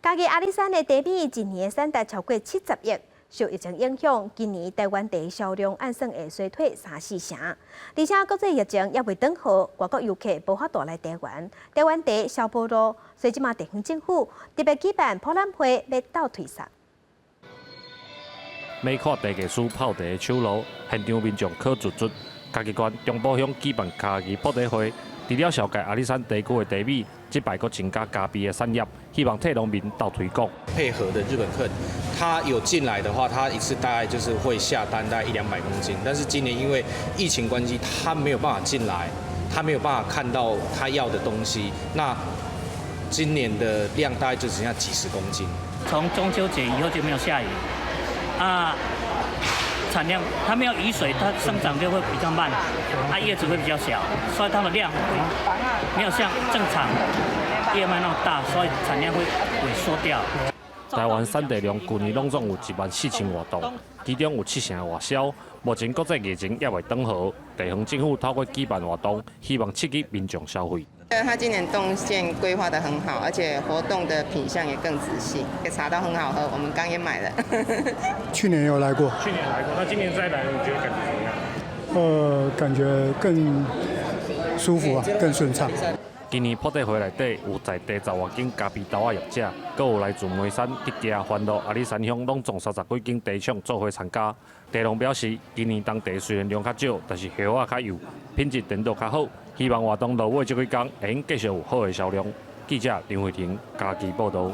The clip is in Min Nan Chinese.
嘉義阿里山的茶米一年的產值超過70億，受疫情影響，今年台灣茶銷量按算會衰退三四成。而且國際疫情猶未轉好，外國遊客無法度來台灣，台灣茶銷無路，所以這馬地方政府特別舉辦博覽會，欲鬥推捒。欲看茶藝師泡茶的手路，現場民眾靠足足。嘉義縣中埔鄉舉辦嘉義博茶會，除了紹介阿里山地區的茶米，這擺閣增加咖啡的產業，希望替農民鬥推廣。配合的日本客，他有進來的話，他一次大概就是會下單大概一兩百公斤。但是今年因為疫情關係，他沒有辦法進來，他沒有辦法看到他要的東西。那今年的量大概就只剩下幾十公斤。從中秋節以後就沒有下雨，啊。產量，它沒有雨水，它生長就會比較慢，它葉子會比較小，所以它的量會沒有像正常葉脈那麼大，所以產量會萎縮掉。台灣產茶量舊年攏總有1萬4千外噸，其中有七成外銷。目前國際疫情猶未轉好，地方政府透過舉辦活動，希望刺激民眾消費。他今年動線規劃得很好，而且活動的品項也更仔細，茶都很好喝。我們剛也買了。去年有來過。去年來過，那今年再來，你覺得感覺怎麼樣？感覺更舒服啊，更順暢。今年博茶會內底有在地十外間咖啡豆仔業者，閣有來自梅山、竹崎、歡樂、阿里山鄉攏總30幾間茶廠做伙參加。茶農表示，今年冬茶雖然量較少，但是葉仔較幼，品質甜度較好。希望活動落尾這幾工會用繼續有好的銷量。記者林慧婷嘉義報導。